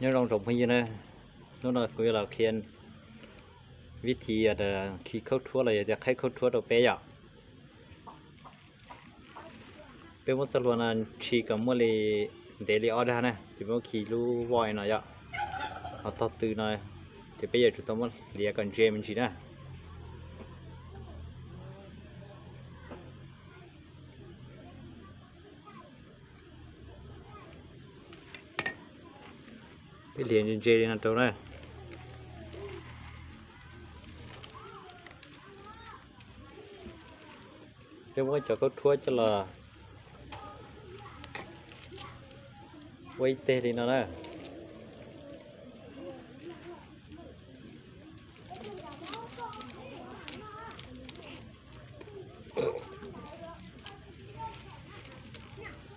Nyob zoo tsoom phooj ywg na, hnub no kuv yuav los qhia vib thi khi khaub rhuab los yog tias qhaib khaub rhuab rau peb yom. Peb muab txoj hlua no ntshis kom muaj li ntev li ob dag na, ces peb muab khi lub voj no yom. Ho tog tw no ces peb yuav tsum tau muab hliav kom ntse me ntsis na. Peb hliav ntse ntse li no rau na. Peb muab cov khaub rhuab coj los ua ib teg li no na.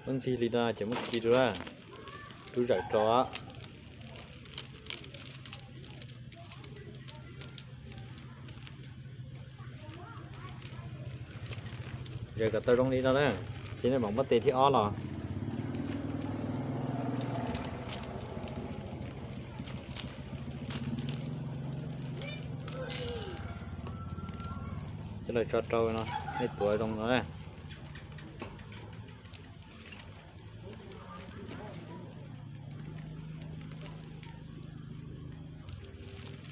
Muab ntxig li no ces muab khi rau na, rub zawm rau. Zawm kom tau zoo li no na, ces nej mam muab tes thib ob los. Coj los tso rau no, nej tuav zoo no na.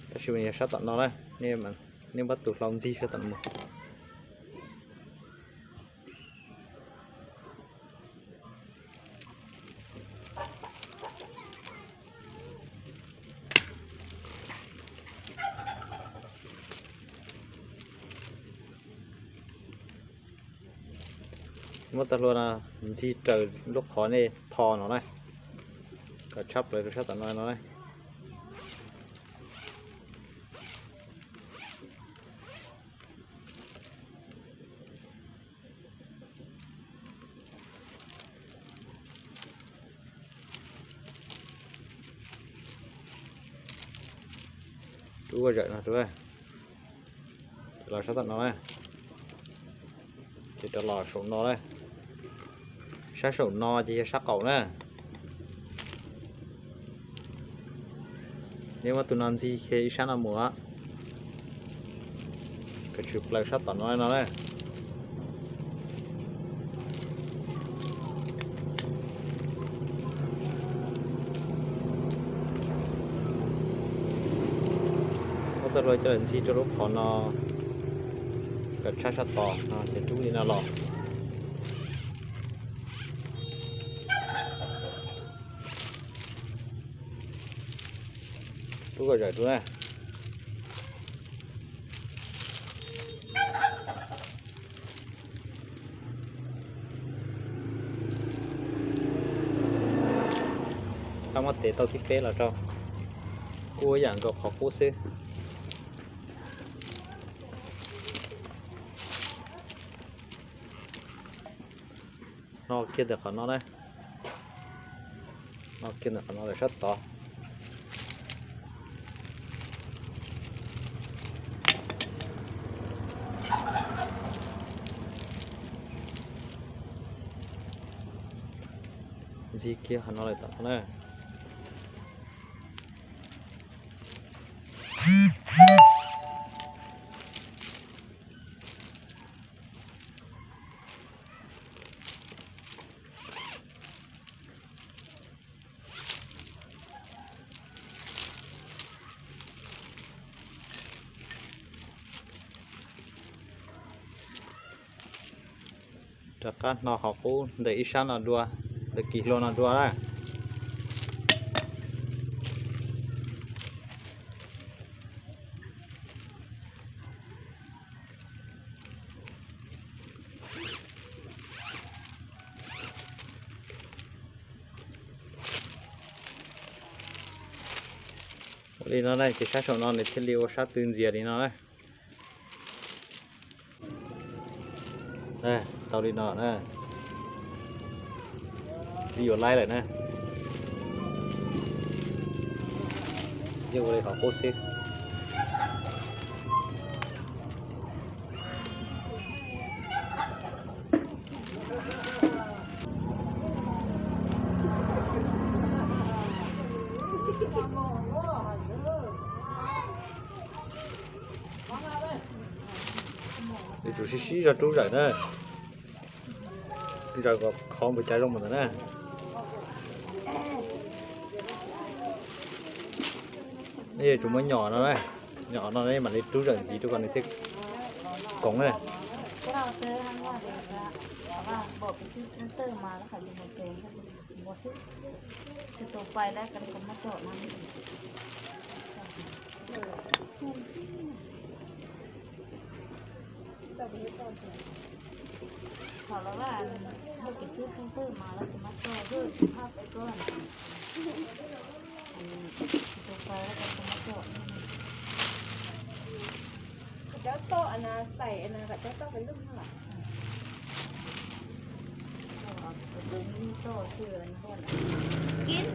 Tab sis mas yog sab tom no na, nej muab tus hlau ntxig sab tom no mus. Muab txoj hlua no ntxig raws lub qhov nej tho no na, kom tshab plaws rau sab tom no no na. Rub ua zawm no rau, ces los sab tom no na, ces rov los saum no na. Sab saum no ces yog sab qaum na. Nej muab tus no ntxig kiag ib sab no mus, kom tshwm plaws sab tom no no na. Muab txoj hlua coj los ntxig rau lub qhov no, kom tshab sab tom no ces rub li no los. Rub kom zawm rau na. Tab muab tes tau thib peb los rau, kuj ib yam nkaus qhov qub xwb. No kiag ntawm qhov no na, no kiag ntawm qhov no lawm sab tod. Ntxig kiag qhov no lawm tom no na. Rov qab hno qhov qub ntawm ib sab no dua, ntawm kis hlua no dua na. Ua li no na ces sab saum no nws thiaj li ua sab tw ntxias li no na. Tau li no na, twb yuav laib lawm na. Yeej ua li qhov qub xwb. Yuav tsum sib sib zog rub zawm na. Zawm kom khov npaum cas zoo mus ntawd na. Nej yuav tsum muab nyom no, nyom no nej mam li rub zawm ntxiv rau kom nws thiaj koom na.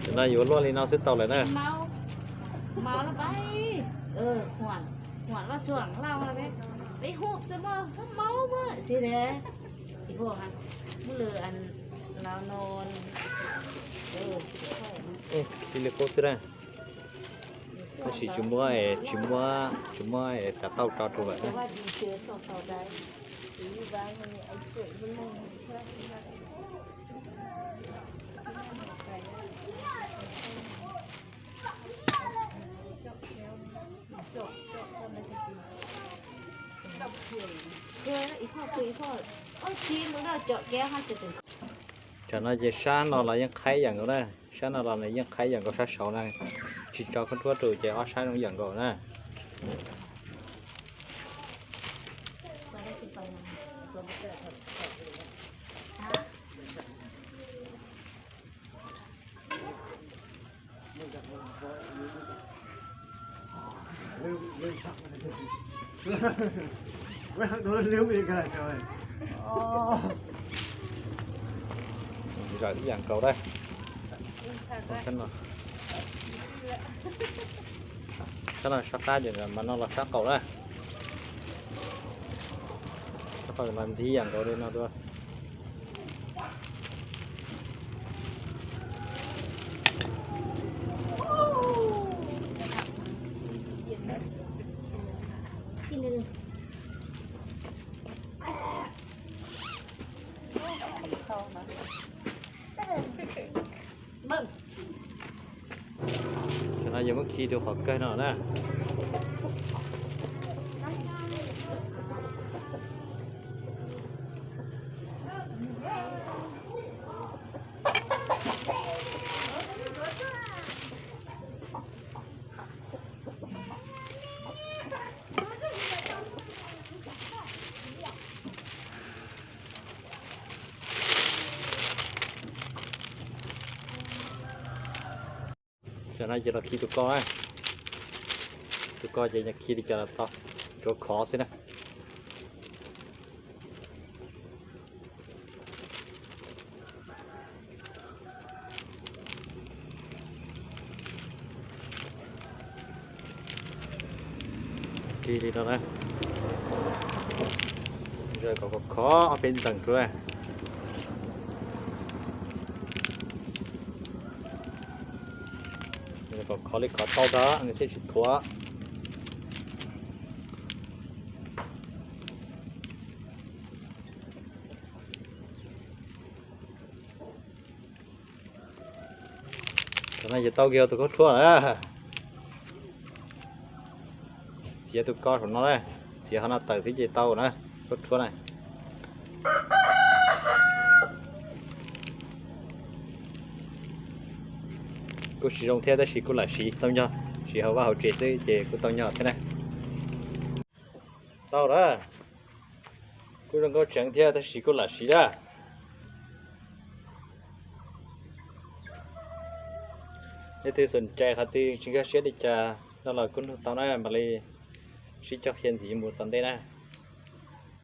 Cov no yuav luaj li no xwb tau lawm na. Cia li qub xwb na. Tab sis tsis muab, tsis muab, tsis muab tav tauj tso rau lawm na. Tam no ces sab no los yeej qhaib yam nkaus na, sab no los nws yeej qhaib yam nkaus sab saud na, tsis tso khaub thuab rau ces ob sab zoo yam nkaus na. Zawm ib yam nkaus na. Sab no sab qab ces mas no los sab qaum na. Sab qaum mas ntxiv ib yam nkaus li no dua. Cov no yog muab khi rau qhov kawg no na. Cov no ces los khi tus ko na. Tus ko ces khi li cas los tau, tsuav khov xwb na. Khi li no na. Kom khov ob peb ntxees rau. Kom khov li khov tau tag nws thiaj tsis thuav. Cov no ces tau kiag tus khaub thuab na. Txiav tus ko saum no na, txiav qhov no tawm xwb ces tau na, khaub thuab na. Kuj siv zoo thiab tab sis kuj lam siv tau nyog, siv hauv vaj hauv tsev xwb ces kuj tau nyog thiab na. Tau lawm, kuj zoo nkauj tseev thiab tab sis kuj lam siv lawm. Leej twg xom cai qhov twg tsis nkag siab li cas no los kuj nug tau na, mam li sib cog qhia ntxiv mus tom ntej na.